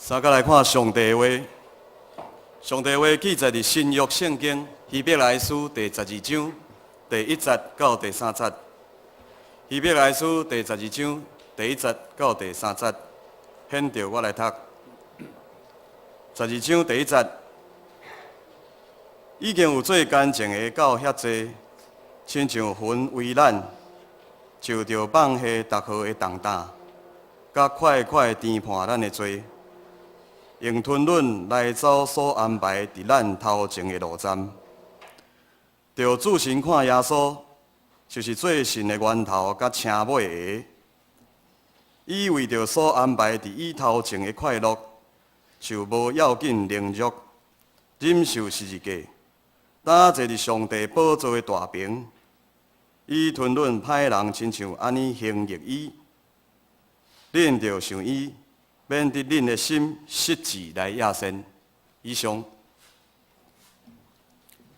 三個來看上帝話，上帝話記載佇新約聖經希伯來書第十二章第一節到第三節。希伯來書第十二章第一節到第三節，現著我來讀。十二章第一節，已經有做乾淨的到遐濟，親像魂為咱受著放下逐號的重擔，佮快快擔判咱的罪，用吞忍來走所安排佇咱頭前的路站，著注神看耶穌，就是做信的源頭佮成尾的。伊為著所安排佇伊頭前的快樂，受無要緊凌辱，忍受十字架，擔坐佇上帝寶座的大爿。伊吞忍歹人親像按呢輕蔑伊，恁著像伊，免得恁的心失志來野善。以上，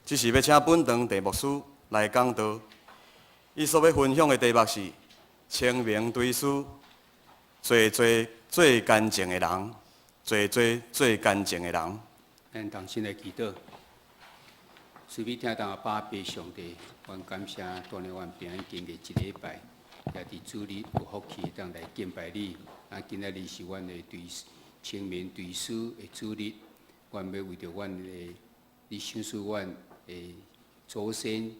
這是欲請本堂鄭牧師來講道。伊所欲分享的題目是清明追思，濟濟做乾淨的人，濟濟做乾淨的人。咱同心來祈禱，慈悲疼痛的阿爸父上帝，阮感謝帶領阮平安經過一禮拜，也佇主日有福氣當來敬拜你。啊，今仔日是阮的追清明追思的主日，阮欲為著阮的你賞賜阮的祖先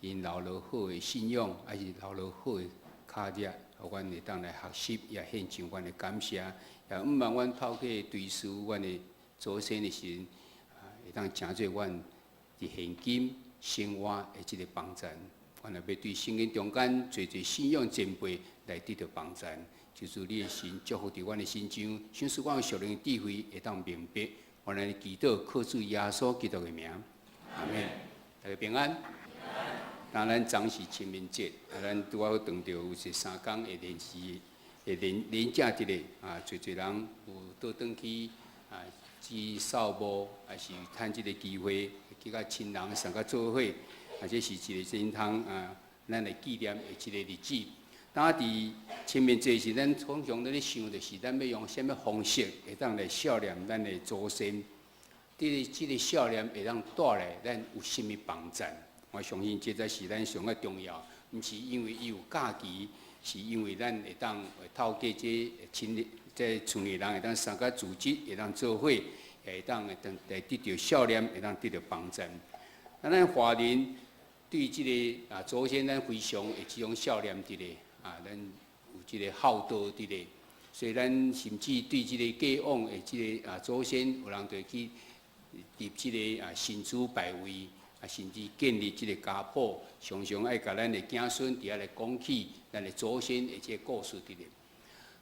，𪜶留落好的信仰，抑是留落好的跤跡，予阮會當來學習，也獻上阮的感謝。也向望阮透過追思阮的祖先的時陣，會當成做阮佇現今生活的這个幫贊。阮也欲對聖經中間濟濟信仰前輩來得著幫贊。求主你的神祝福佇阮的身上，賞賜阮屬靈的智慧會當明白。阮來祈禱，靠主耶穌基督的名，阿門。大家平安。當咱昨是清明節，啊，咱拄仔好拄著有一三工的連時的連連假佇咧，啊，濟濟人有倒轉去啊，去掃墓，抑是趁這个機會去佮親人相佮做伙，啊，這是一個真通啊，咱來紀念的一個日子。當佇清明節時，咱通常咧想，就是咱欲用啥物方式會當來孝念咱的祖先。佇這个孝念會當帶來咱有啥物幫贊？我相信這才是咱上較重要，毋是因為伊有假期，是因為咱會當透過這親這厝內人會當相佮組織，會當做伙，會當會當來得著孝念，會當得著幫贊。啊，咱華人對這个啊祖先，咱非常會這種孝念佇咧，啊，咱有這个孝道佇咧，所以咱甚至對這个過往的這个啊祖先，有人就去立這个啊神主牌位。啊，甚至建立這个家譜，常常愛共咱的子孫佇遐來講起咱的祖先的這个故事佇咧。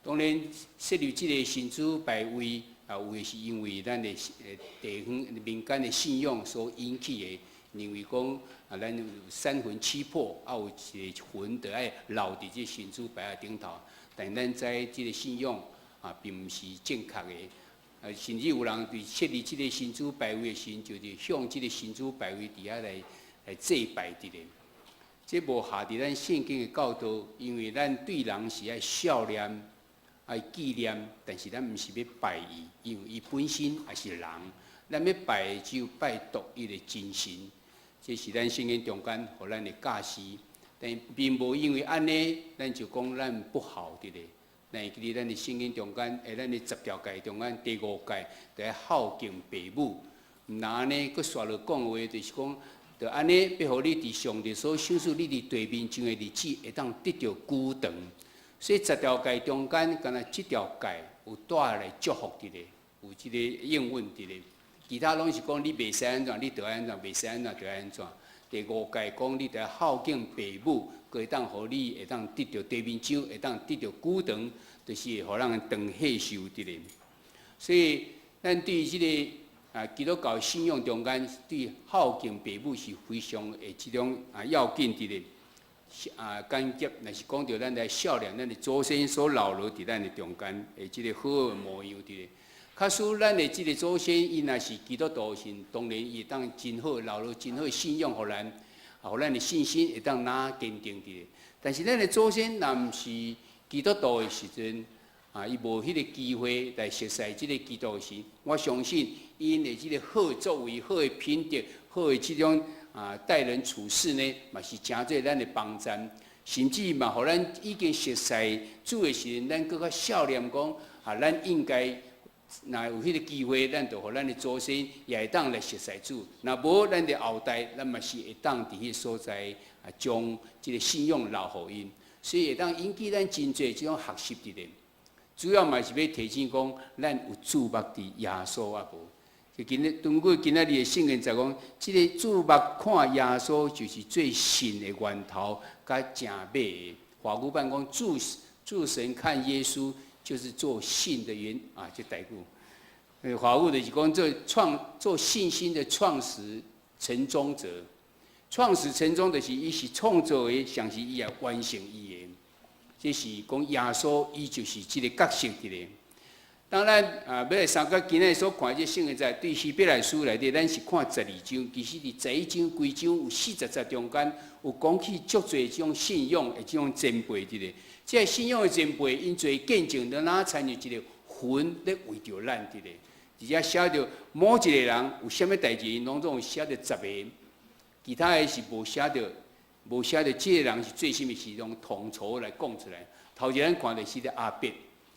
當然，設立這个神主牌位，啊，有的是因為咱的地方民間的信仰所引起的，認為講啊，咱有三魂七魄，啊，有一个魂著愛留佇這神主牌仔頂頭。但咱知這个信仰啊，並毋是正確的。啊，甚至有人佇設立這个神主牌位的時陣，就是向這个神主牌位佇遐來來祭拜佇咧。這無合佇咱聖經的教導，因為咱對人是愛孝念、愛紀念，但是咱毋是欲拜伊，因為伊本身也是人。咱欲拜的只有拜獨一的真神，這是咱聖經中間予咱的教示。但並無因為按呢，咱就講咱不孝佇咧。咱會記得咱的聖經中間，咱的十條誡中間第五誡，著愛孝敬爸母。毋但按呢，閣紲落講話，就是講，著按呢，欲予你佇上帝所賞賜你佇地面上的日子，會當得著久長。所以十條誡中間，干焦這條誡有帶來祝福佇咧，有這个應允佇咧。其他攏是講你袂使按怎，你著愛按怎；袂使按怎，著愛按怎。第五誡講你著愛孝敬爸母，閣會當予你會當得著地面上，會當得著久長，就是會予人長歲壽佇咧。所以，咱對這个啊基督教信仰中間，對孝敬爸母是非常的這種啊要緊佇咧。啊，簡潔，若是講著咱來孝念咱的祖先所留落佇咱的中間的這个好的模樣佇咧。假使咱的這个祖先，伊若是基督徒時，當然伊會當真好留落真好的信仰予咱，啊，予咱的信心會當若堅定佇咧。但是咱的祖先若毋是基督徒的時陣，啊，伊無彼个機會來熟似這個基督時，我相信𪜶的這個好作為、好的品德、好的這種待人處事呢，嘛是誠做咱的幫贊，甚至嘛，予咱已經熟似主的時陣，咱閣較少年講啊，咱應該若有彼個機會，咱就予咱的祖先也會當來熟似主。若無，咱的後代，咱嘛是會當佇彼个所在啊，將這个信仰留予𪜶，所以會當引起咱真濟這種學習佇咧。主要嘛是欲提醒講，咱有注目佇耶穌抑無？就今日根據今仔日的聖經就講，這个注目看耶穌就是做信的源頭，佮成尾的。華語版講注神看耶穌，就是做信的源啊，這台語。華語就是講做信心的創始成終者，創始成終就是伊是創造的，同時伊也完成伊的。這是講耶穌，伊就是這个角色佇咧。當咱欲來相佮今仔日所看這聖經在對希伯來書內底，咱是看十二章，其實佇十一章規章有四十節中間有講起足濟這種信仰的這種前輩佇咧。這个信仰的前輩，𪜶做見證，都若親像一个雲咧圍著咱佇咧。而且寫著某一個人有啥物代誌，𪜶攏總有寫著十个，其他的是無寫著。無寫著這个人是做啥物事，用統籌來講出來。頭一咱看的是咧亞伯，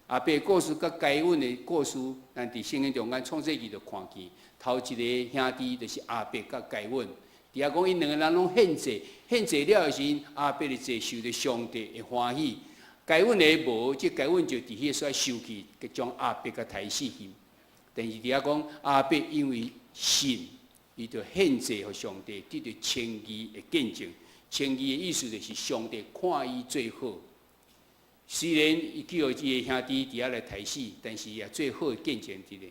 亞伯故事佮該隱的故事，咱佇聖經中間創世記就看見。頭一个兄弟就是亞伯佮該隱。佇遐講𪜶兩个人攏獻祭，獻祭了的時陣，亞伯的祭受著上帝的歡喜，該隱的無，這該隱就佇彼个所在受氣，將亞伯共刣死去。但是佇遐講亞伯因為信，伊就獻祭予上帝，得著稱義的見證。稱義的意思就是上帝看伊做好，雖然伊去予伊的兄弟佇遐來刣死，但是也做好的見證佇咧。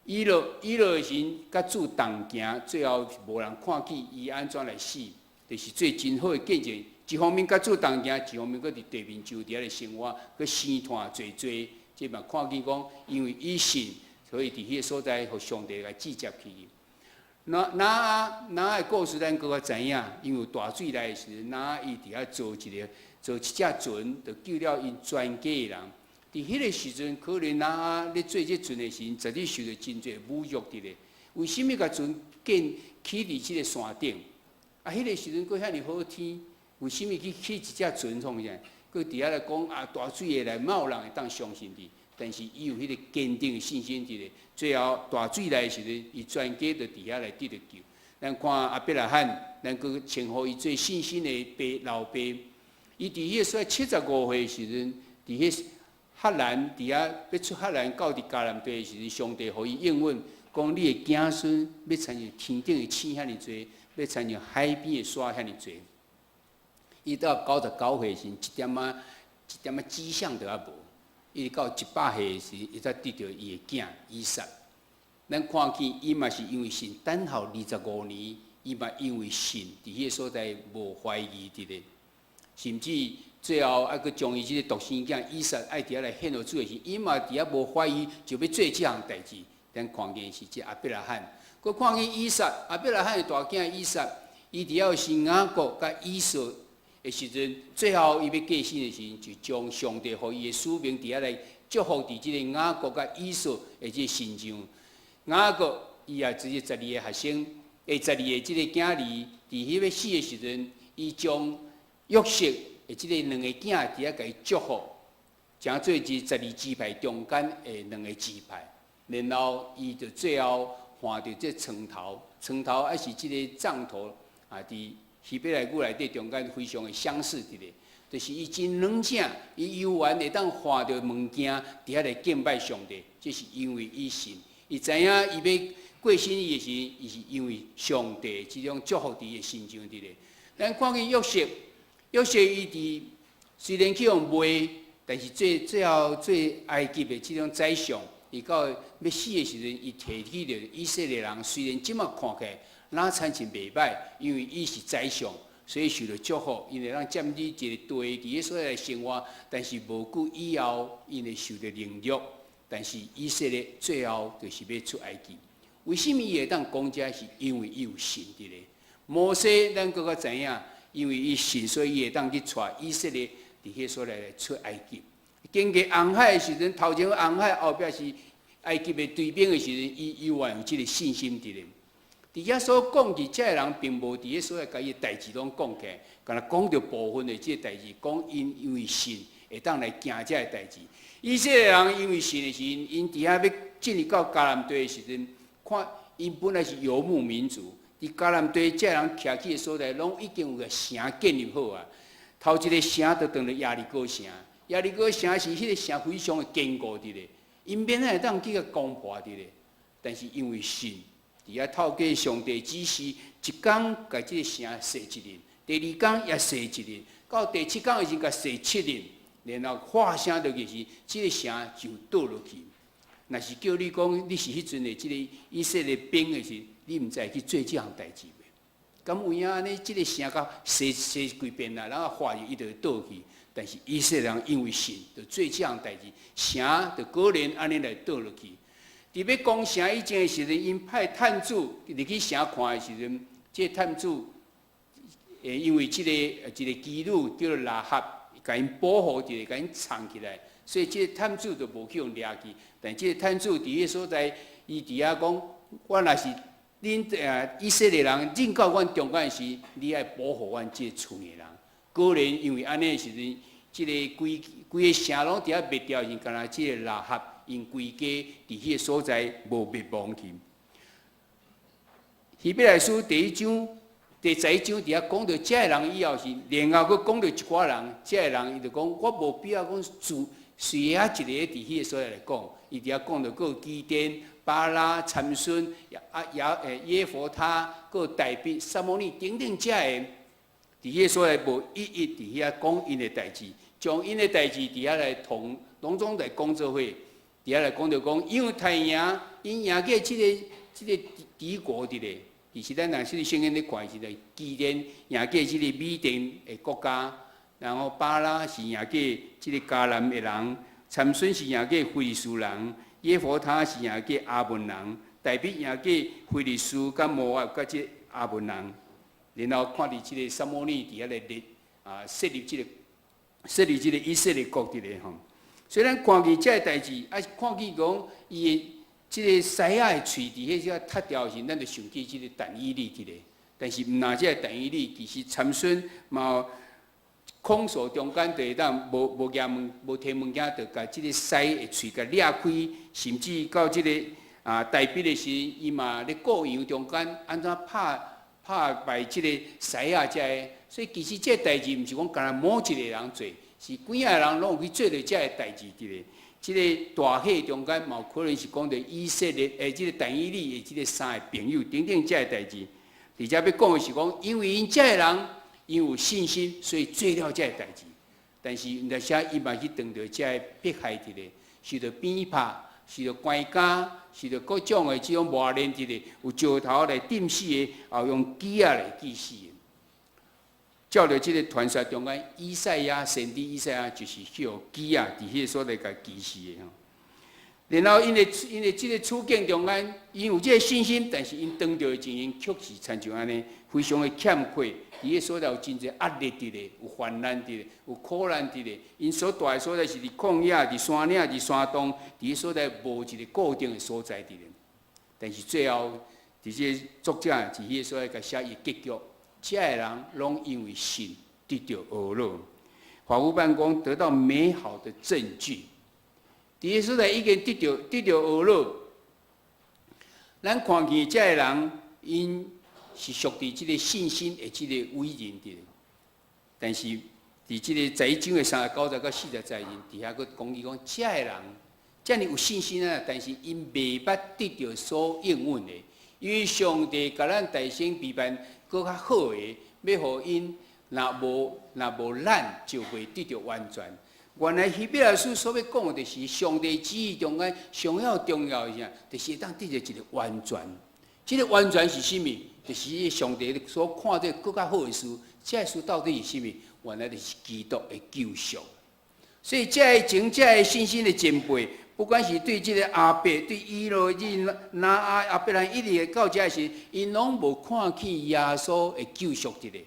以諾以諾的時陣，佮主同行，最後無人看見伊按怎來死，就是做真好的見證。一方面佮主同行，一方面閣佇地面上佇遐咧生活，閣生湠濟濟，這嘛看見講，因為伊信，所以佇彼个所在，予上帝來接接去。挪亞挪亞的故事，咱閣較知影，因為大水來的時陣，挪亞伊佇遐造一隻船，就救了𪜶全家的人。佇彼个時陣，可能挪亞咧做這船的時陣，絕對受著真濟侮辱佇咧。為啥物共船建起佇這个山頂？啊，彼个時陣閣遐爾好天，為啥物去起一隻船創啥？閣佇遐來講啊，大水會來，嘛有人會當相信伊。但是伊有彼个堅定的信心佇咧，最後大水來的時陣，伊全家就佇遐來得著救。咱看亞伯拉罕，咱閣稱呼伊做信心的爸老爸。伊佇彼个所在75歲的時陣，佇彼哈蘭佇遐欲出哈蘭到佇迦南地的時陣，上帝予伊應允，講你的子孫欲親像天頂的星遐爾濟，欲親像海邊的沙遐爾濟。伊到99歲時，一點仔跡象都猶無。伊到100歲時，伊才得著伊的囝以撒。咱看見伊嘛是因為信，等候25年，伊嘛因為信，佇彼个所在無懷疑佇咧，甚至最後猶閣將伊這个獨生囝以撒愛佇遐來獻予主的時，伊嘛佇遐無懷疑，就欲做這項代誌。咱看見是這亞伯拉罕，閣看見以撒，亞伯拉罕的大囝以撒，伊佇遐生雅各佮以掃的時陣，最後伊欲過身的時陣，就將上帝予伊的使命佇遐來祝福佇這个雅各佮以掃的這个身上。雅各伊也只是十二个學生，十二个這个囝兒，佇彼欲死的時陣，伊將約瑟的這个兩个囝佇遐共伊祝福，成做這十二支派中間的兩个支派。然後伊就最後看著這床頭，床頭抑是這个帳頭啊，佇希伯來語內底中間非常的相似佇咧，就是伊真軟正，伊猶原會當看著物件，佇遐來敬拜上帝，這是因為伊信，伊知影伊欲過身的時，伊是因為上帝這種祝福佇伊的身上佇咧。咱看見約瑟，約瑟伊佇雖然去予賣，但是做最後做埃及的這種宰相，伊到欲死的時陣，伊提起著以色列人，雖然這馬看起來若親像袂䆀，因為伊是宰相，所以受著祝福，𪜶會當佔據一個地，佇彼所在來生活。但是無久以後，𪜶會受著凌辱。但是以色列最後就是欲出埃及。為啥物伊會當講這？是因為伊有信佇咧。摩西，咱閣較知影，因為伊信，所以伊會當去帶以色列佇彼所在來出埃及。經過紅海的時陣，頭前紅海，後壁是埃及的追兵的時陣，伊猶原有這个信心佇咧。佇遐所講的，這个人並無佇彼所在共伊的代誌攏講起來，干焦講著部分的這个代誌，講𪜶因為信會當來行這个代誌。以色列人因為信的時陣，𪜶佇遐欲進入到迦南地的時陣，看𪜶本來是游牧民族，佇迦南地這个人徛起的所在，攏已經有個城建立好啊。頭一个城就當做耶利哥城，耶利哥城是彼个城非常的堅固佇咧，𪜶免會當去共攻破佇咧。但是因為信，佇遐透過上帝指示，一工共這个城踅一輪，第二工也踅一輪，到第七工的時陣共踅七輪，然後喊聲落去時，這个城就倒落去。若是叫你講你是彼陣的這个以色列兵的時，你毋知會去做這項代誌袂？敢有影按呢？這个城共踅踅幾遍啦，然後喊伊就會倒去。但是以色列人因為信，就做這項代誌，城就果然按呢來倒落去。佇欲攻城以前的時陣，𪜶派探子入去城看的時陣，這個探子因為這个一个妓女叫做喇合，共𪜶保護佇咧，共𪜶藏起來，所以這个探子就無去予掠去。但這个探子佇彼个所在，伊佇遐講：我若是恁以色列人進到阮中間時，你愛保護阮這个厝的人。果然因為按呢的時陣，這个規規个城攏佇遐滅掉時，干焦這个喇合𪜶規家佇彼个所在無滅亡去。希伯來書第一章第11章佇遐講著這个人以後是，然後閣講著一寡人，這个人伊就講我無必要講隨隨仔一个佇彼个所在來講，伊佇遐講著閣有基甸、巴拉、參孫、啊耶耶弗他、閣有大衛、撒母耳等等這个，佇彼个所在無一一佇遐講𪜶的代誌，將𪜶的代誌佇遐來同攏總來講做伙，佇遐來講著講，因為太贏，𪜶贏過這个敵國佇咧。其實咱若是聖經咧看是咧，基甸贏過這个米甸的國家，然後巴拉是贏過這个迦南的人，參孫是贏過非利士人，耶弗他是贏過亞捫人，大衛贏過非利士佮摩押佮這亞捫人，然後看佇這个撒母耳佇遐咧立啊設立這个以色列國佇咧吼。雖然看見這个代誌，啊看見講伊的。這个獅仔的喙佇彼個踢掉時，咱就想起這个但以理佇咧。但是毋若這个但以理，其實參孫嘛空手中間就會當無無舉物無提物件，就共這个獅的喙共裂開，甚至到這个啊大衛的時，伊嘛咧顧羊中間按怎拍拍敗這个獅仔這个。所以其實這个代誌毋是講干焦某一个人做，是幾仔個人攏有去做著這个代誌佇咧。這个大伙中間嘛有可能是講著以色列的這个但以理的這个三个朋友等等這个代誌。佇遮欲講的是講，因為𪜶這个人𪜶有信心，所以做了這个代誌。但是有時伊嘛去碰著這个迫害佇咧，受著鞭拍，受著關監，受著各種的這種磨練佇咧，有石頭來釘死的，也有用鋸仔來鋸死的。照著這个傳說中間，以賽亞先知以賽亞就是去予鋸仔佇彼个所在共鋸死的吼。然後𪜶的這个處境中間，𪜶有這个信心，但是𪜶當著的情形卻是親像按呢，非常的欠缺。佇彼所在有真濟壓力佇咧，有患難佇咧，有苦難佇咧。𪜶所蹛的所在是佇曠野、佇山嶺、佇山洞，佇彼所在無一个固定的所在佇咧。但是最後，佇這个作者佇彼个所在共寫伊結局。這个人攏因為信得著呵咾。法務辦公得到美好的證據，佇個所在已經得著呵咾。咱看見這个人，𪜶是屬佇這个信心的這個偉人佇。但是佇這个11章的39節到40節陣，佇遐閣講伊講，這个人遮爾有信心啊，但是𪜶未捌得著所應允的，因為上帝共咱大先備辦閣較好的，欲予𪜶若無咱就袂得著完全。原來希伯來書所欲講的，就是上帝旨意中間上要重要的啥？就是會當得著一个完全。這个完全是啥物？就是上帝所看這閣較好的事。這个事到底是啥物？原來就是基督的救贖。所以，這个前這个信心的前輩，不管是對這个亞伯、對以諾、對挪亞、亞伯蘭，一直到遮時，𪜶攏無看見耶穌的救贖佇咧。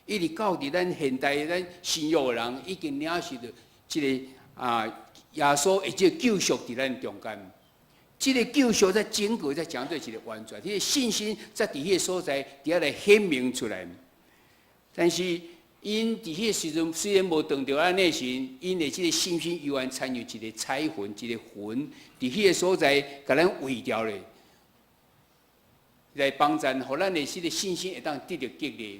一直到佇咱現代咱新約的人，已經領受著這个啊，耶穌的這個救贖佇咱中間，這個救贖才整個才成做一個完全，這個信心才佇彼個所在佇遐來顯明出來。但是𪜶佇彼個時陣雖然無當著按呢時，𪜶的這個信心猶原親像一個彩雲，一個雲佇彼個所在共咱圍著咧，來幫贊，予咱的這個信心會當得著激勵。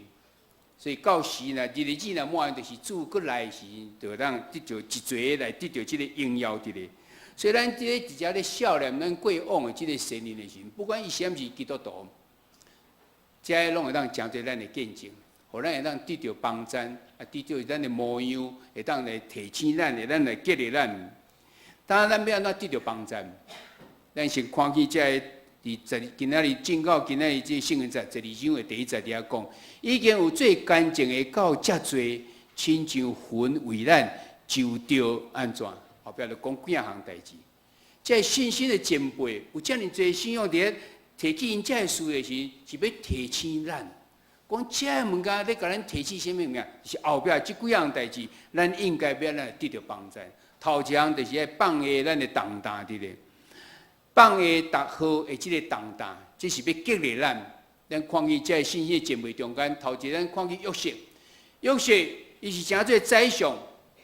所以到時呢，日子若滿，就是主閣來的時，就會當得著一齊來得著這個榮耀佇咧。所以咱這個直接咧少年，咱過往的這個生命的時，不管伊是毋是基督徒，這攏會當成做咱的見證，予咱會當得著幫贊，啊，得著咱的模樣，會當來提醒咱，會當來激勵咱。當咱欲按怎得著幫贊？咱先看見這個。佇十二今仔日進到今仔日這聖經12章的第一節佇遐講，已經有做乾淨的到遮濟，親像雲為咱就著按怎？後壁就講幾仔項代誌。這信心的前輩有遮爾濟信仰佇咧提起𪜶這个事的時，是欲提醒咱，講這个物件咧共咱提醒啥物物件？是後壁這幾項代誌，咱應該欲按怎得著幫贊。頭一項就是愛放下咱的重擔佇咧。放下逐號的這個重擔，這是欲激勵咱。咱看見這個信心前輩中間，頭一咱看見約瑟，約瑟伊是成做宰相，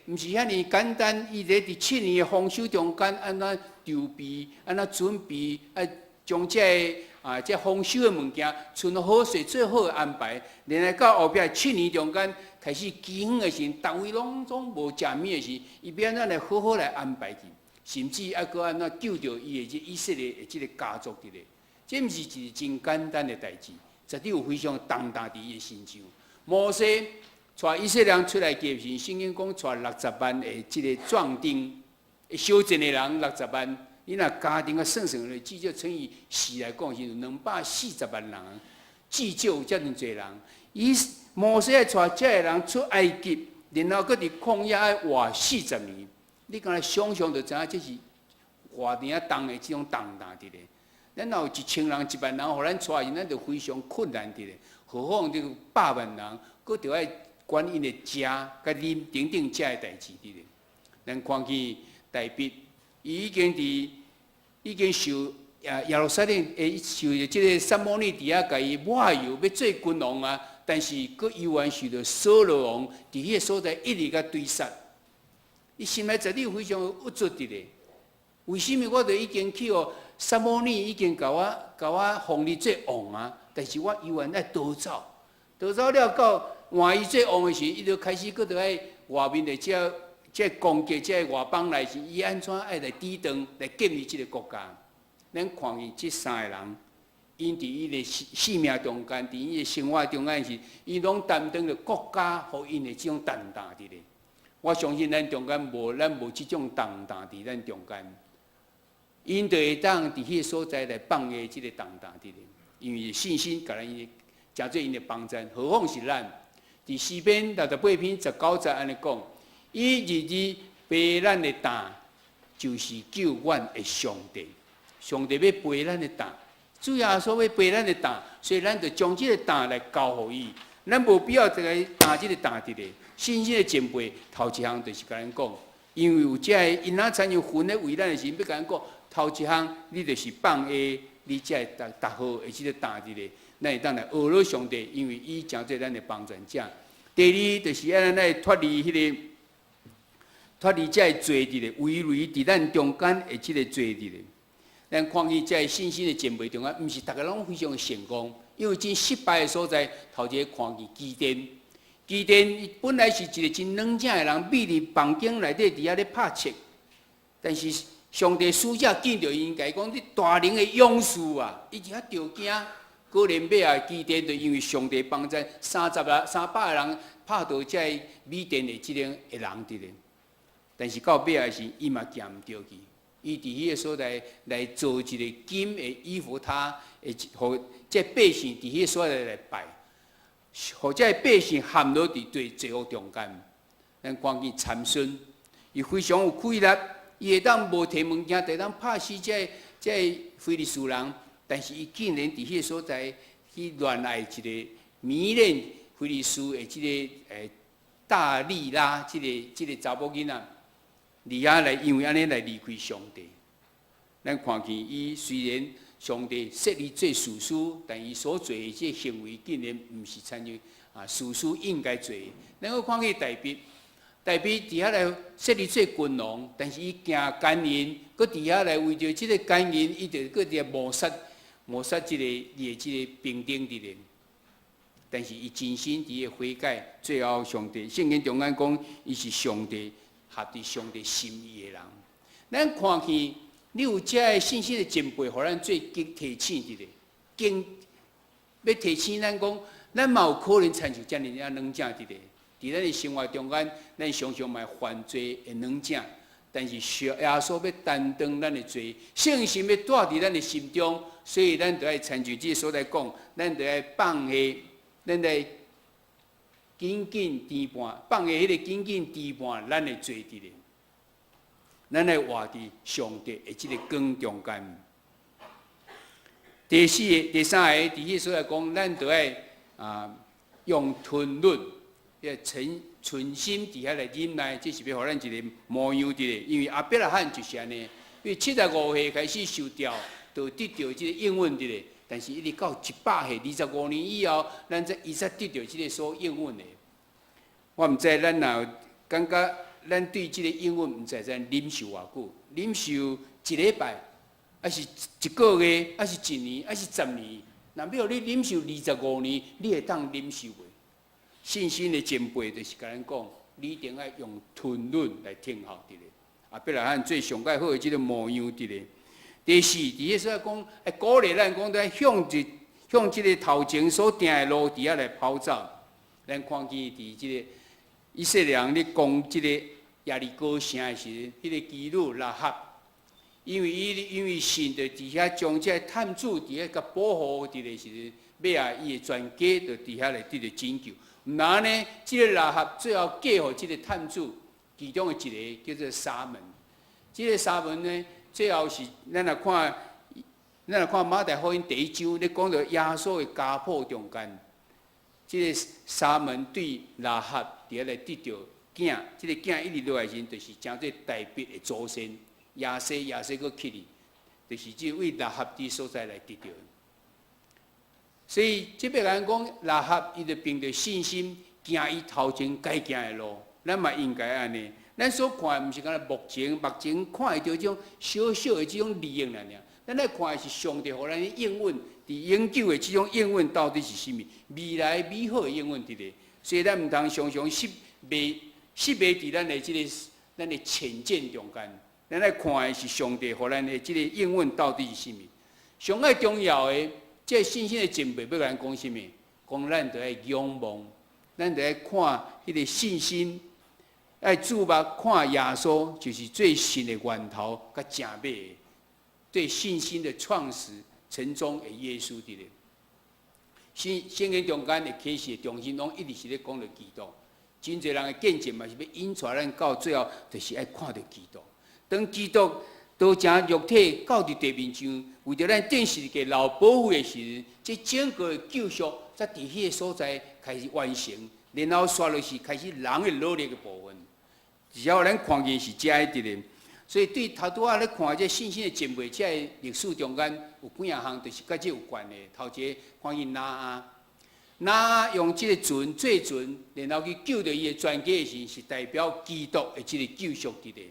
毋是遐爾簡單。伊咧佇7年的豐收中間，按怎籌備，按怎準備，啊，將這個啊，這豐收的物件，存好勢，做好的安排。然後到後壁七年中間開始饑荒的時，逐位攏總無食物的時，伊欲按怎來好好來安排去。甚至猶閣按怎救著伊的這以色列的這個家族佇咧，這毋是一個真簡單的代誌，絕對有非常重擔佇伊的身上。摩西帶以色列人出來的時，聖經講帶60萬的這個壯丁，相戰的人六十萬，你若家庭啊算算咧，至少乘以四來講是240萬人，至少有遮爾濟人。伊摩西愛帶這个人出埃及，然後閣佇曠野愛活四十年。你敢若想象就知影，這是偌爾仔重的這種重擔佇咧。咱若有1000人、1萬人，予咱帶去，咱就非常困難佇咧。何況這個百萬人，閣著愛管𪜶的食、佮啉等等這个代誌佇咧。咱看見大衛，伊已經佇已經受耶路撒冷受這個撒母耳佇遐共伊抹油，欲做君王啊，但是閣猶原受著掃羅王佇彼個所在一直共追殺。伊心內絕對非常鬱卒佇咧。為啥物我著已經去予撒母耳已經共我封立做王啊？但是我猶原愛逃走，逃走了到換伊做王的時，伊就開始閣著愛外面的這這攻擊這外邦來時，伊按怎愛來抵擋來建立這個國家？咱看見這三個人，𪜶佇伊的生命中間，佇伊的生活中間時，𪜶攏擔當著國家予𪜶的這種重擔佇咧。我相信咱中間無，咱無這種重擔佇咱中間，𪜶就會當佇彼個所在來放下這個重擔佇咧，因為信心共咱誠做𪜶的幫贊，何況是咱？佇詩篇68篇19節按呢講：伊日日背咱的擔，就是救阮的上帝。上帝欲背咱的擔，主耶穌欲背咱的擔，所以咱就將這個擔來交予伊。咱無必要再來擔這個擔佇咧。信心的前輩頭一項就是共咱講，因為有這个，𪜶若親像雲咧圍咱的時，欲共咱講頭一項，你就是放下你這個逐逐號的這個擔佇咧，咱會當來學了上帝，因為伊成做咱的幫助者。第二就是愛咱來脫離彼個脫離這個罪佇咧，圍圍佇咱中間的這個罪佇咧。咱看見這個信心的前輩中間，毋是逐个攏非常的成功，因為真失敗的所在，頭一個看見基甸。基甸伊本來是一個真軟正的人，秘佇房間內底佇遐咧拍冊。但是上帝使者見著伊，共伊講：你大能的勇士啊！伊就遐著驚。果然尾仔基甸就因為上帝幫贊，30啊300個人拍倒這个米甸的這個的人佇咧。但是到尾仔時，伊嘛行毋著去。伊佇彼個所在來做一個金的以弗他，會予這百姓佇彼個所在來拜。予這个百姓陷落佇罪罪惡中間，咱看見參孫，伊非常有氣力，伊會當無提物件，就當拍死這個這个非利士人，但是伊竟然佇彼個所在去戀愛一個迷戀非利士的這個大利拉這個這個查某囡仔，利亞來因為按呢來離開上帝。咱看見伊雖然上帝設立做士師，但伊所做的這行為竟然毋是親像士師應該做的。咱閣看見大衛，大衛佇遐來設立做君王，但是伊行姦淫，閣佇遐來為著這个姦淫，伊就閣佇遐謀殺謀殺這个伊的這个兵丁佇咧。但是伊真心佇咧悔改，最後上帝聖經中間講，伊是上帝合佇上帝心意的人。咱看見你有這个信心的前輩，予咱做提醒佇咧，經欲提醒咱講，咱嘛有可能親像遮爾仔軟正佇咧。佇咱的生活中間，咱常常嘛會犯罪會軟正，但是耶穌欲擔當咱的罪，聖神欲住佇咱的心中，所以咱就愛親像這个所在講，咱就愛放下，咱來緊緊牽絆，放下彼個緊緊牽絆咱的罪佇咧，咱來活佇上帝的這个光中間。第四个、第三个，佇彼所在講，咱就愛用吞忍，要存存心佇遐來忍耐，這是欲予咱一个模樣佇咧。因為亞伯拉罕就是按呢，因為75歲開始受召，就得著這个應允佇咧。但是，一直到100歲，25年以後，咱才伊才得著這个所應允的。我毋知咱若有感覺，咱對這个應允毋知咱忍受偌久，忍受一禮拜，抑是一個月，抑是一年，抑是10年。若欲予你忍受25年，你會當忍受袂？信心的前輩就是共咱講，你一定愛用吞忍來聽候佇咧。亞伯拉罕做上蓋好的這个模樣佇咧。第四，佇彼所在講，愛鼓勵咱講，咱向一向這个頭前所定的路佇遐來跑走。咱看見佇這个以色列人咧攻這个耶利哥城的時陣，彼个妓女喇合，因為伊因為信就佇遐將這个探子佇遐共保護佇咧時陣，尾仔伊的全家就佇遐來得著拯救。毋但按呢，這个喇合最後嫁予這个探子，其中的一个叫做沙門。這个沙門呢，最後是咱若看馬太福音第一章，咧講著耶穌的家譜中間，這个沙門對喇合佇遐來得著囝，這个囝一直落來時陣，就是成做大衛的祖先。耶西，耶西閣起去，就是這位喇合佇所在來得著。所以這欲共咱講，喇合伊就憑著信心行伊頭前該行的路，咱嘛應該按呢。咱所看的毋是干焦目前目前看會著這種小小的這種利益爾爾，咱來看的是上帝予咱的應允，佇永久的這種應允到底是啥物？未來美好的應允佇咧，所以咱毋通常常失迷失迷佇咱的這个咱的淺見中間。咱來看的是上帝予咱的這个應允到底是啥物？上愛重要的，這个信心的前輩欲共咱講啥物？講咱著愛仰望，咱著愛看彼个信心。愛注目看耶穌，就是做信的源頭佮成尾，對信心的創始成終的耶穌佇咧。聖聖經中間的啟示的中心，攏一直是咧講著基督。真濟人的見證嘛是欲引帶咱到最後，就是愛看著基督。當基督道成肉體到佇地面上，為著咱釘十字架流寶血的時陣，這整個救贖才佇彼个所在開始完成，然後煞落是開始人的努力的部分。只要咱看見是遮个佇咧，所以對頭拄仔咧看這信心的前輩，這个歷史中間有幾仔項，就是佮這有關的。頭一个看見挪亞，挪亞用這个船做船，然後去救著伊的全家的時，是代表基督的這个救贖佇咧。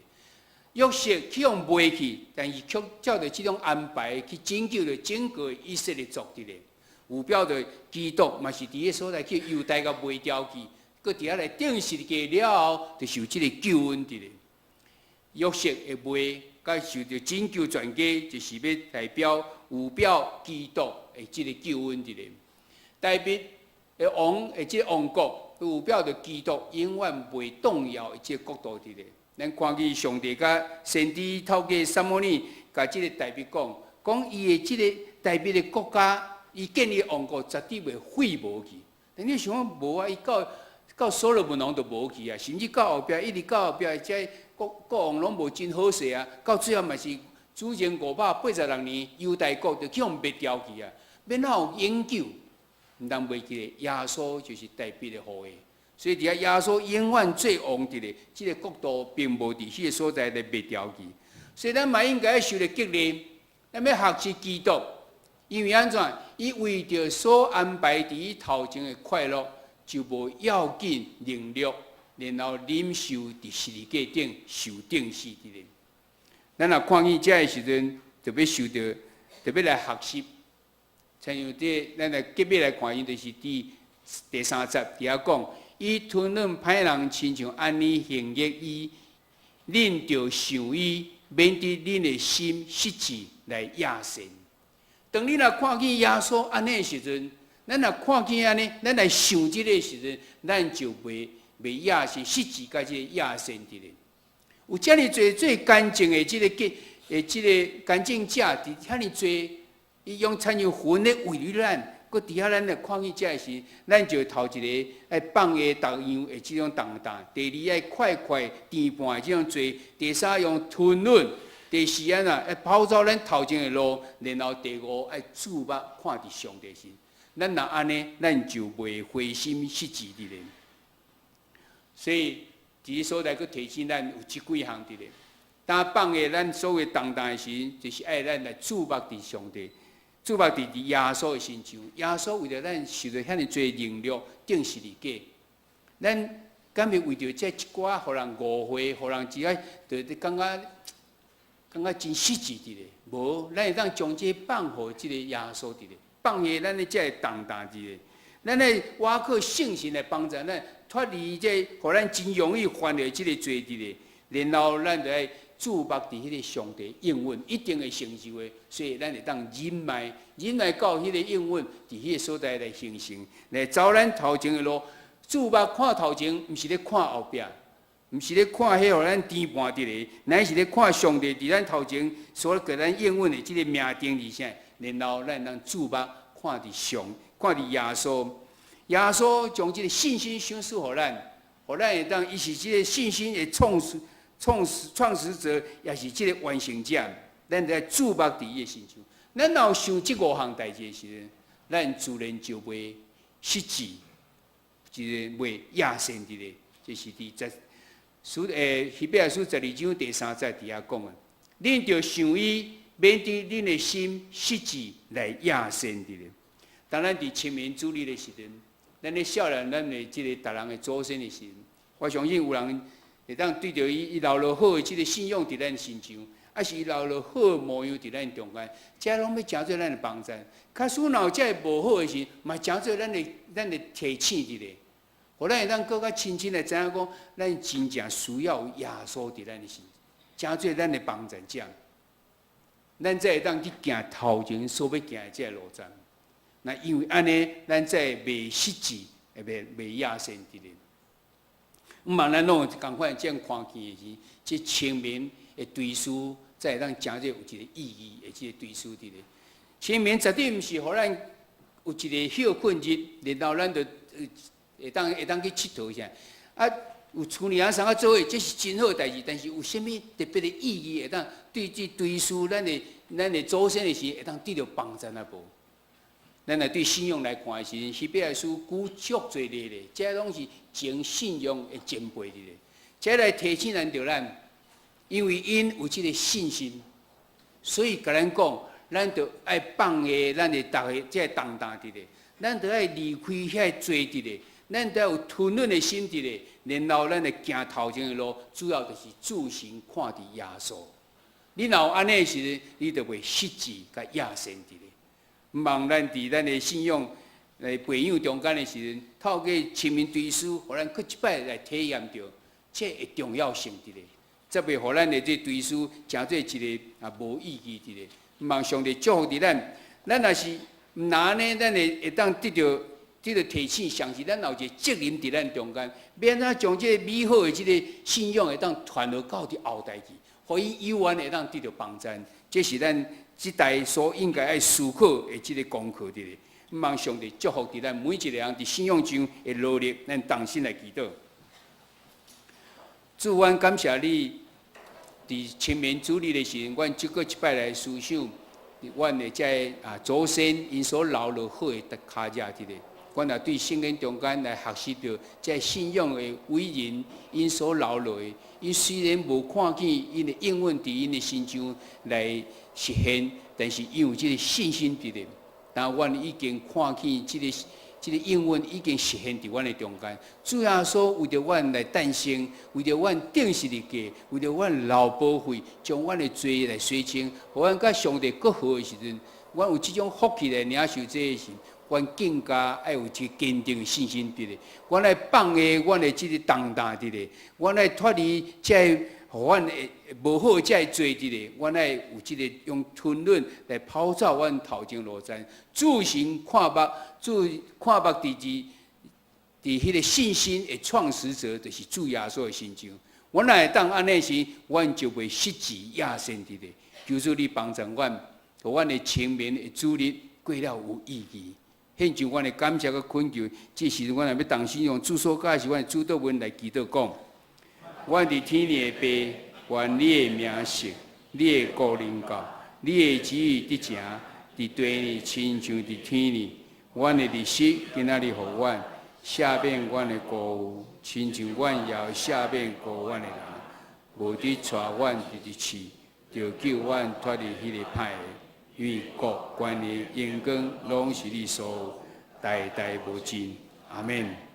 約瑟去予賣去，但是卻照著這種安排去拯救著整個以色列族佇咧。有表著基督嘛是佇彼所在去猶大共賣掉去。閣佇遐來釘十字架了後，就受這个救恩佇咧。約瑟的賣，佮受著拯救全家，就是欲代表有表基督的這个救恩佇咧。大衛的王的這个王國，有表著基督永遠袂動搖的這个國度佇咧。咱看見上帝佮先知透過撒母耳，共這个大衛講，講伊的這个大衛的國家，伊建立王國絕對袂廢無去。但你想講無啊？伊到到所羅門王就無去啊，甚至到後壁一直到後壁，這國國王攏無真好勢啊。到最後嘛是主前586年，猶大國就去予滅掉去啊。欲怎有永久？毋通袂記得耶穌就是大衛的後裔，所以佇遐耶穌永遠做王佇咧，這个國度並無佇彼个所在來滅掉去。所以咱嘛應該受著激勵，咱欲學習基督，因為按怎？伊為著所安排佇伊頭前的快樂，就無要緊凌辱，然後忍受佇十字架頂受釘死佇咧。咱若看見這个時陣，就欲受著，就欲來學習。親像這，咱來結尾來看，伊就是佇第三節佇遐講，伊吞忍歹人親像按呢行逆伊，恁著想伊，免得恁的心失志來厭善。當你若看見耶穌按呢的時陣，咱若看見按呢，咱來想這个時陣，咱就袂厭善，失志佮這个厭善佇咧。有遮爾濟做見證的這个的這个見證者，佇遐爾濟，伊用親像雲咧圍圍咱，閣佇遐咱來看見這个時，咱就頭一个愛放下逐樣的這種重擔，第二愛快快甜伴的這種罪，第三用吞忍，第四按怎愛跑走咱頭前的路，然後第五愛注目看佇上帝身。咱若按呢，咱就袂灰心失志佇咧。所以佇這所在閣提醒咱有這幾項佇咧。當放下咱所有重擔的時，就是愛咱來注目佇上帝，注目佇耶穌的身上。耶穌為著咱受著遐爾濟凌辱，釘十字架。咱敢會為著這一寡予人誤會，予人只愛就感覺真失志佇咧。無，咱會當將這放予這个耶穌佇咧，放下咱的這个重擔佇咧。咱愛倚靠聖神來幫助咱脫離這予咱真容易犯的這个罪佇咧。然後咱就愛注目佇彼个上帝應允一定會成就的，所以咱會當忍耐，忍耐到彼个應允佇彼个所在來形成，來走咱頭前的路。注目看頭前，毋是咧看後壁，毋是咧看彼予咱牽絆佇咧，乃是咧看上帝佇咱頭前所給咱應允的這个命定是啥。然後咱當注目看佇上，看佇耶穌。耶穌將這个信心賞賜予咱，予咱會當伊是這个信心的創始者，也是這个完成者。咱來注目佇伊的身上。咱若有想這五項代誌的時陣，咱自然就袂失志，這个袂厭善佇咧。這是佇十書希伯來書12章第三節佇遐講的。恁著想伊，免得恁的心失志來厭善佇咧。當咱佇清明主日的時陣，咱咧孝念咱的這个逐人的祖先的時陣，我相信有人會當對著伊，伊留落好的這个信仰佇咱身上，抑是伊留落好的模樣佇咱中間，這攏欲成做咱的幫助。假使若有這个無好的時，嘛成做咱的提醒佇咧，予咱會當閣較深深來知影講，咱真正需要有耶穌佇咱的身，成做咱的幫助者，咱才會當去行頭前所欲行的這个路程。那因為按呢，咱才會袂失志，會袂厭善佇咧。毋茫咱攏有仝款這樣看見的是，這清明的追思，才會當成做有一个意義的這个追思佇咧。清明絕對毋是予咱有一个歇睏日，然後咱就會當去𨑨迌啥。啊，有厝裡仔送仔做伙，這是真好的代誌。但是有啥物特別的意義，會當對這追思咱的祖先的時，會當得著幫助啊無？咱來對信仰來看的時陣，希伯來書舉足濟例咧，這攏是前信仰的前輩佇咧。這來提醒咱著咱，因為𪜶有這个信心，所以共咱講，咱著愛放下咱的逐个這个重擔佇咧，咱著愛離開遐个罪佇咧，咱著愛有吞忍的心佇咧，然後咱來行頭前的路，主要就是注神看佇耶穌。你若有按呢的時陣，你就袂失志佮厭善佇咧。毋茫咱佇咱的信仰來培養中間的時陣，透過清明追思，予咱閣一擺來體驗著這个重要性佇咧，才袂予咱的這追思成做一个啊無意義佇咧。毋茫上帝祝福佇咱，咱若是毋若按呢，咱會當得著提醒，相信咱有一個責任佇咱中間，欲按怎將這个美好的這个信仰會當傳落到佇後代去，予伊有緣會當得著幫助，這是咱這代所應該愛思考的這个功課佇咧。毋茫上帝祝福佇咱每一个人佇信仰上的努力，咱同心來祈禱。主，阮感謝你，佇清明主日的時陣，阮這閣一擺來思想，阮的這个啊祖先𪜶所留落好的跤跡佇咧。阮也對聖經中間來學習著這信仰的偉人，𪜶所留落的，𪜶雖然無看見𪜶的應允佇𪜶的身上來實現，但是𪜶有這个信心佇咧。但阮已經看見這个應允已經實現佇阮的中間。主耶穌為著阮來誕生，為著阮釘十字架，為著阮流寶血，將阮的罪來洗清，予阮佮上帝閣好的時陣，阮有這種福氣來領受這个時，阮更加愛有這個堅定的信心佇咧。阮愛放下阮的這个重擔佇咧，阮愛脫離這个予阮會無好的這个罪佇咧，阮愛有這個用吞忍來跑走阮頭前路程，注神看目，注看目佇彼个信心的創始者，就是主耶穌的身上。阮若會當按呢時，阮就袂失志野心佇咧。求主你幫助阮，予阮的清明的主日過了有意義。獻上阮的感謝佮懇求，這時陣阮若欲同心用主所教示阮的主禱文來祈禱講：阮佇天裡的父，願你的名聖，你的國臨到，你的旨意得成，佇地裡親像佇天裡。阮的日食今仔日予阮，赦免阮的過誤，親像阮也赦免過阮的人。無得帶阮入去試，著救阮脫離彼个歹的。因為國、權力、榮光，攏是你所有，代代無盡。阿們。